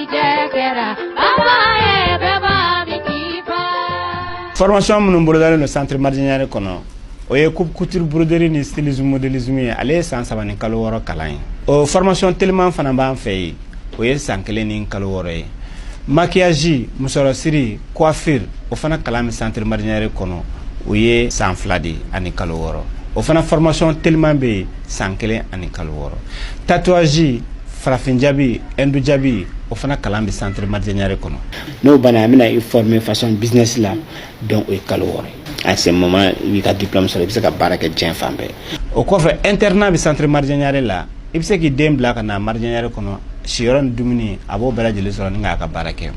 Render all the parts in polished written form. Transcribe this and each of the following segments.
Garijɛ kɛra baba ye bɛɛ b'a min k'i fa. Formation minnu bolodalen don centre Madidié Niaré kɔnɔ, o ye coupe couture, broderie ni stylisme, modélisme ye. Ale ye san 3 ni kalo 6 kalan ye. O formation teliman fana b'an fɛ yen, o ye san 1 ni kalo 6 ye. Maquillage, musɔrɔsiri, coiffure, o fana kalan bɛ centre Madidié Niaré kɔnɔ, o ye san 2 de ani kalo 6. O fana formation teliman bɛ yen, san 1 ani kalo 6. Tatouage, farafin jabi, hindu jabi, o fana kalan bɛ centre Madidié Niaré kɔnɔ. N'o banna, an bɛna i former façon business la. Donc o ye kalo 6 ye. À ce moment, i b'i ka diplôme sɔrɔ, i bɛ se ka baara kɛ diɲɛ fan bɛɛ. O kɔfɛ, internat bɛ centre Madidié Niaré la. I bɛ se k'i den bila ka na Madidié Niaré kɔnɔ, siyɔrɔ ni dumuni, a b'o bɛɛ lajɛlen sɔrɔ ni k'a ka baara kɛ.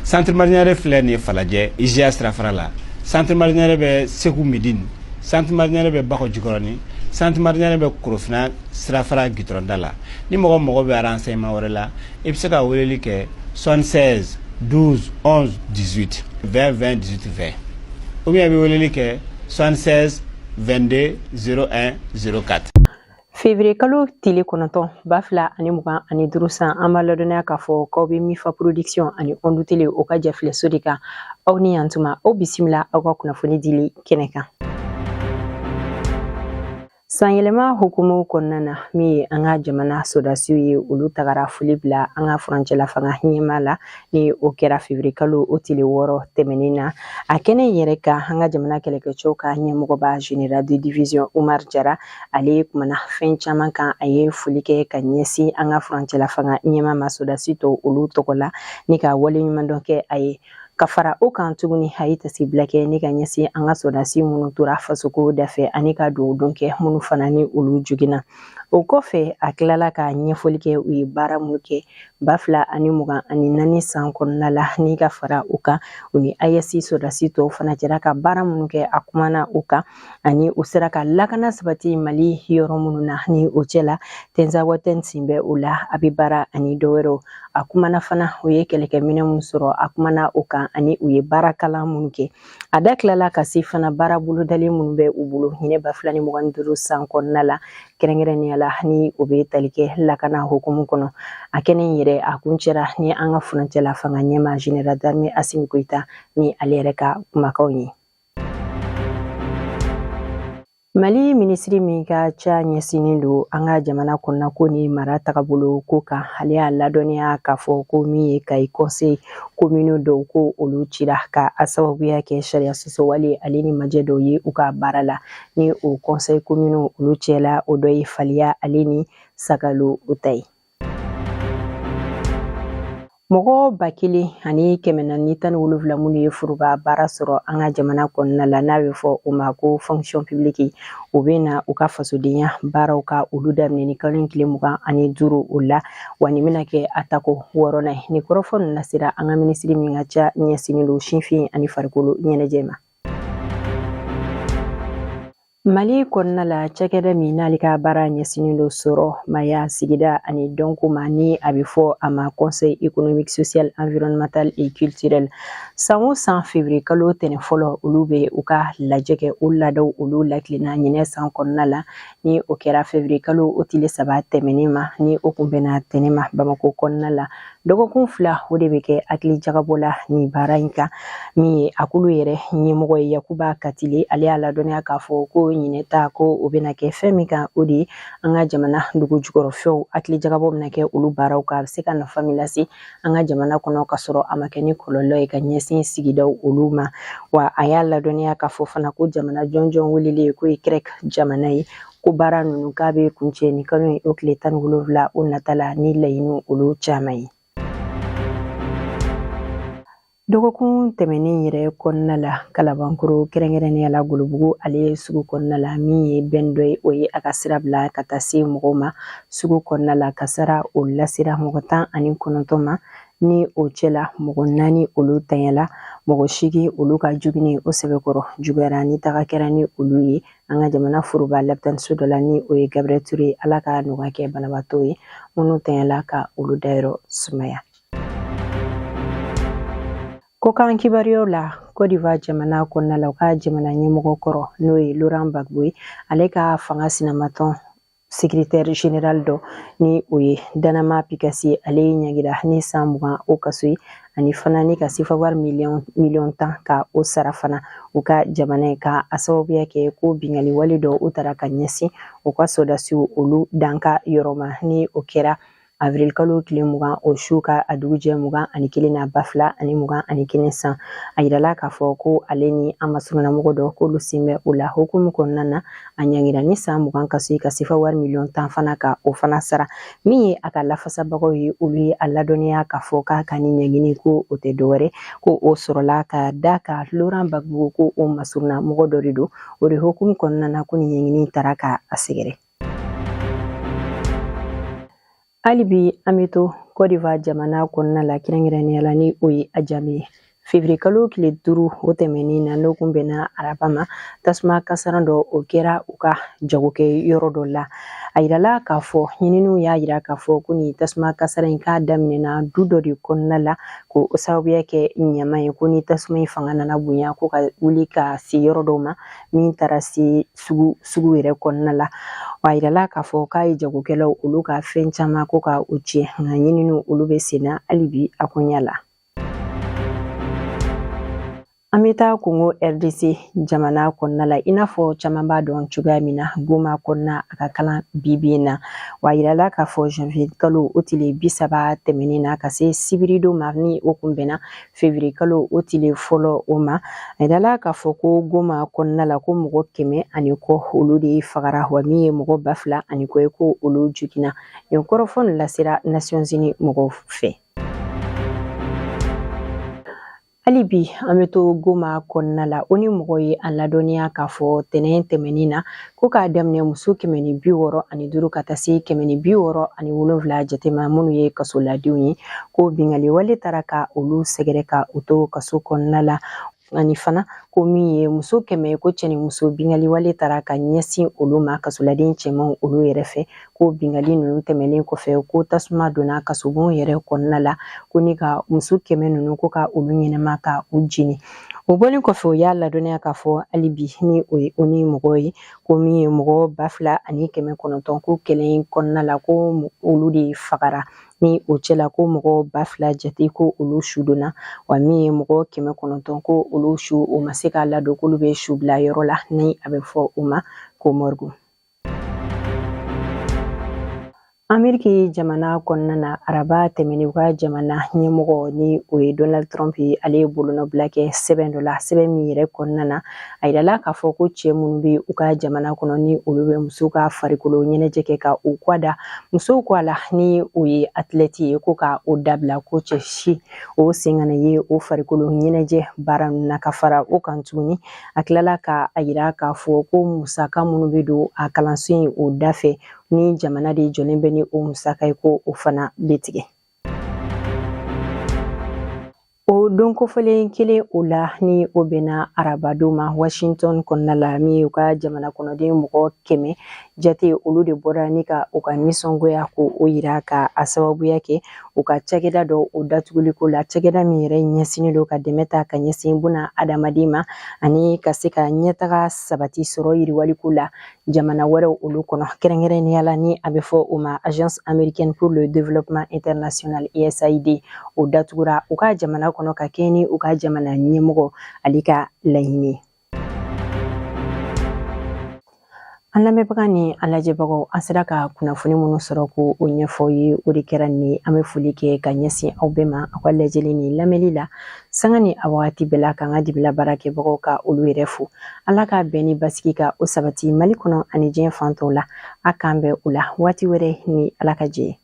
Centre Madidié Niaré filɛ nin ye Falajɛ, IGA sirafara la. Centre Madidié Niaré bɛ Segu Midine. Centre Madidié Niaré bɛ Bakɔ Jikɔrɔni. Centre Madidié Niaré bɛ Korofina sirafara gitɔrɔnda la. Ni mɔgɔ mago bɛ renseignement wɛrɛ la, i bɛ se ka weleli kɛ 76 12 11 18 20 20 18 20, ou bien i bɛ weleli kɛ 76 22 01 04. Février kalo tile 9, 2025 san, an b'a ladɔnniya k'a fɔ k'aw bɛ Mifa Production ani Ondu Tele o ka jafilɛso de kan. Aw ni yantuma, aw bisimila aw ka kunnafoni dili kɛnɛ kan. Sanyɛlɛma hukumu kɔnɔna na, min ye an ka jamana sɔrɔdasiw ye, olu tagara foli bila an ka furancɛla fanga ɲɛmaa la. Ni o kɛra février kalo o tile 6 tɛmɛnen na. A kɛnɛ in yɛrɛ kan, an ka jamana kɛlɛkɛcɛw ka ɲɛmɔgɔba, général de division Umar Jara, ale kumana fɛn caman kan. A ye foli kɛ ka ɲɛsin an ka furancɛla fanga ɲɛmaa ma sɔrɔdasi tɔw olu tɔgɔ la, ni ka waleɲumandɔn kɛ a ye. Ka fara o kan tuguni, a ye tasibila kɛ ni ka ɲɛsin an ka sɔrɔdasi minnu tora fasoko dafɛ, ani ka dugawu kɛ minnu fana ni olu joginna. O kɔfɛ, a tilala ka ɲɛfɔli kɛ u ye baara minnu kɛ 2024 san kɔnɔna la, ni ka fara o kan, u ni AES sɔrɔdasi tɔw fana jɛra ka baara minnu kɛ. A kumana o kan, ani u sera ka lakana sabati Mali yɔrɔ minnu na, ni o cɛ la Tɛnzawatɛn sen bɛ o la, a bɛ baara ani dɔwɛrɛw. A kumana fana u ye kɛlɛkɛminɛ mun sɔrɔ, a kumana o kan, ani u ye baara kalan minnu kɛ. A da tilala ka se fana baara bolodalen minnu bɛ u bolo ɲinɛ 2025 san kɔnɔna la, kɛrɛnkɛrɛnnenya la ni o bɛ tali kɛ lakana hukumu kɔnɔ. A kɛnɛ in yɛrɛ, a kuncɛra ni an ka furancɛla fanga ɲɛmaa, général d'armée Asimi Goyita, ni ale yɛrɛ ka kumakanw ye. Mali minisiri min ka ca ɲɛsinnen don an ka jamana kɔnɔnako ni mara tagabolo ko kan, ale y'a ladɔnniya k'a fɔ ko min ye Kayi conseil commune dɔw, ko olu cira ka a sababuya kɛ sariya sɔsɔwale ale ni majɛ dɔw ye u ka baara la. Ni o conseil commune olu cɛla, o dɔ ye Faliya ale ni Sagalo o ta ye. Mɔgɔ 1417 minnu ye foroba baara sɔrɔ an ka jamana kɔnɔna la, n'a bɛ fɔ o ma ko fonction publique, u bɛ na u ka fasodenya baaraw ka olu daminɛ ni kalo tile 25 o la. Wa nin bɛna kɛ a tako wɔɔrɔnan ye. Nin kɔrɔfɔ ninnu lasera an ka minisiri min ka ca ɲɛsinnen don sinfin ani farikolo ɲɛnajɛ ma. Mali kɔnɔna la, cakɛda min n'ale ka baara ɲɛsinnen don sɔrɔ, maya, sigida ani dɔnko ma, ni a bɛ fɔ a ma Conseil économique, social, environnemental et culturel, san o san février kalo tɛnɛ fɔlɔ, olu bɛ u ka lajɛ kɛ. O laadaw olu lakilenna ɲinɛ san kɔnɔna la, ni o kɛra février kalo o tile 3 tɛmɛnen ma, ni o kun bɛnna tɛnɛ ma Bamako kɔnɔna la. Dɔgɔkun 2 o de bɛ kɛ hakili jagabɔ la nin baara in kan. Min ye a kulu yɛrɛ ɲɛmɔgɔ ye, Yakuba Katile, ale y'a ladɔnniya k'a fɔ ko ɲinɛ ta ko o bɛna kɛ fɛn min kan, o de ye an ka jamana dugu jukɔrɔfɛnw. Hakili jagabɔ bɛna kɛ olu baaraw kan, a bɛ se ka nafa min lase an ka jamana kɔnɔ ka sɔrɔ a ma kɛ ni kɔlɔlɔ ye ka ɲɛsin sigidaw olu ma. Wa a y'a ladɔnniya k'a fɔ fana ko jamana jɔnjɔn welelen k'o ye CREC jamana ye, ko baara ninnu k'a bɛ kuncɛ nin kalo in o tile 17 o nata la, ni laɲiniw olu caman ye. Dɔgɔkun tɛmɛnen yɛrɛ kɔnɔna la, Kalabankoro, kɛrɛnkɛrɛnnenya la Golobugu ale sugu kɔnɔna la, min ye bɛn dɔ ye, o ye a ka sira bila ka taa se mɔgɔw ma sugu kɔnɔna la. Kasara o lasera mɔgɔ 19 ma, ni o cɛla mɔgɔ naani olu tanyala, mɔgɔ 8 olu ka jogini o sɛbɛkɔrɔ juguyara, ni taga kɛra ni olu ye an ka jamana foroba lapitaniso dɔ la, ni o ye Gabriel Touré. Ala ka nɔgɔya kɛ banabaatɔ ye, minnu tanyala ka olu dayɔrɔ sumaya. Kokan kibaruyaw la, Côte d'Ivoire jamana kɔnɔna la, u ka jamana ɲɛmɔgɔ kɔrɔ, n'o ye Laurent Gbagbo ye, ale ka fanga sinamatɔn secrétaire général dɔ ni o ye Danama Pikasi, ale ye ɲangira ni san 20 o kaso ye, ani fana ni ka sefa wari miliyɔn 10 ka o sara fana u ka jamana ye, ka a sababuya kɛ ko binkanni wale dɔ o tara ka ɲɛsin u ka sɔrɔdasiw olu danka yɔrɔ ma, ni o kɛra avril kalo tile 20 o su ka a dugujɛ 21 na 2021 san. A yirala k'a fɔ ko ale ni a masurunnamɔgɔ dɔ k'olu sen bɛ o la. Hukumu kɔnɔna na, a ɲangira ni san 20 kaso ye, ka sefa wari miliyɔn 10 fana ka o fana sara. Min ye a ka lafasabagaw ye, olu ye a ladɔnniya k'a fɔ k'a ka nin ɲangini ko o tɛ dɔwɛrɛ ko o sɔrɔla ka da ka Laurent Gbagbo ko o masurunnamɔgɔ dɔ de don. O de hukumu kɔnɔna na ko nin ɲangini tara ka a sɛgɛrɛ. Hali bi an bɛ to Côte d'Ivoire jamana kɔnɔna la, kɛrɛnkɛrɛnnenya la ni o ye Adjamé ye. Février kalo tile 5 o tɛmɛnen na, n'o kun bɛnna araba ma, tasuma kasara dɔ o kɛra u ka jagokɛ yɔrɔ dɔ la. A yirala k'a fɔ ɲininiw y'a yira k'a fɔ ko nin tasuma kasara in k'a daminɛna du dɔ de kɔnɔna la, ko o sababuya kɛ ɲama ye, ko ni tasuma in fanga nana bonya ko ka wuli ka se yɔrɔ dɔw ma min taara se sugu yɛrɛ kɔnɔna la. A yirala k'a fɔ k'a ye jagokɛlaw olu ka fɛn caman ko ka o tiɲɛ, nka ɲininiw olu bɛ senna hali bi a koɲɛ la. An bɛ taa Kongo RDC jamana kɔnɔna la. I n'a fɔ caman b'a dɔn cogoya min na, Goma kɔnɔna a ka kalan bi bi in na. Wa a yirala k'a fɔ janvier kalo o tile 30 tɛmɛnen na ka se sibiridon ma, ni o kun bɛnna février kalo o tile fɔlɔ o ma, a yirala k'a fɔ ko Goma kɔnɔna la ko mɔgɔ 100 ani kɔ olu de fagara, wa min ye mɔgɔ 2000 ani kɔ ye ko olu joginna. Nin kɔrɔfɔ nin lasera Nations Unies mɔgɔw fɛ. Hali bi an bɛ to Goma kɔnɔna la. O ni mɔgɔ ye a ladɔnniya k'a fɔ tɛnɛn tɛmɛnen na ko k'a daminɛ muso 165 ka taa se 167 jate ma, minnu ye kasoladenw ye, ko binkanni wale taara ka olu sɛgɛrɛ ka u to kaso kɔnɔna la, ani fana ko min ye muso 100 ko cɛ ni muso binkanni wale taara ka ɲɛsin olu ma kasoladen cɛmanw olu yɛrɛ fɛ, ko binkanni ninnu tɛmɛnen kɔfɛ ko tasuma donna kasobon yɛrɛ kɔnɔna la, ko ni ka muso 100 ninnu ko ka olu ɲɛnama ka u jeni. O bɔlen kɔfɛ, o y'a ladɔnniya k'a fɔ hali bi ni o ye o ni mɔgɔw ye ko min ye mɔgɔ 2900 ko kɛlɛ in kɔnɔna la ko olu de fagara, ni o cɛla ko mɔgɔ 2000 jate ko olu su donna, wa min ye mɔgɔ 900 ko olu su o ma se k'a ladon k'olu bɛ su bila yɔrɔ la ni a bɛ fɔ o ma ko morgue. Ameriki jamana kɔnɔna na, araba tɛmɛnen, u ka jamana ɲɛmɔgɔ ni o ye Donald Trump ye, ale ye bolonɔbila kɛ sɛbɛn dɔ la, sɛbɛn min yɛrɛ kɔnɔna na a yirala k'a fɔ ko cɛ minnu bɛ u ka jamana kɔnɔ ni olu bɛ musow ka farikolo ɲɛnajɛ kɛ ka u kɔ da musow kɔ a la, ni o ye athlète ye, ko ka o dabila, ko cɛ si o sen kana ye o farikolo ɲɛnajɛ baara ninnu na. Ka fara o kan tuguni, a tilala ka a yira k'a fɔ ko musaka minnu bɛ don a kalanso in o da fɛ, ni jamana de jɔlen bɛ ni o musaka ye, ko o fana bɛ tigɛ. O don kofɔlen kelen o la, ni o bɛnna arabadon ma, Washington kɔnɔna la, min ye u ka jamana kɔnɔden mɔgɔ 100 jate, olu de bɔra ni ka u ka nisɔngoya ko o yira, ka a sababuya kɛ u ka cakɛda dɔ o datuguliko la, cakɛda min yɛrɛ ɲɛsinnen don ka dɛmɛ ta ka ɲɛsin buna adamaden ma ani ka se ka ɲɛtaga sabati sɔrɔ yiriwaliko la jamana wɛrɛw olu kɔnɔ, kɛrɛnkɛrɛnnenya la ni a bɛ fɔ o ma Agence américaine pour le développement international, USAID. O datugura u ka jamana kɔnɔ ka kɛɲɛ ni u ka jamana ɲɛmɔgɔ ale ka laɲini ye. An lamɛnbaga ni an lajɛbagaw, an sera ka kunnafoni minnu sɔrɔ ko o ɲɛfɔ ye, o de kɛra nin ye. An bɛ foli kɛ ka ɲɛsin aw bɛɛ ma aw ka lajɛli ni lamɛnli la sanga ni a wagati bɛɛ la, k'an ka dibila baarakɛbagaw ka olu yɛrɛ fo. Ala ka bɛn ni basigi ka o sabati Mali kɔnɔ ani diɲɛ fan tɔw la. A k'an bɛn o la waati wɛrɛ ni Ala ka jɛ ye.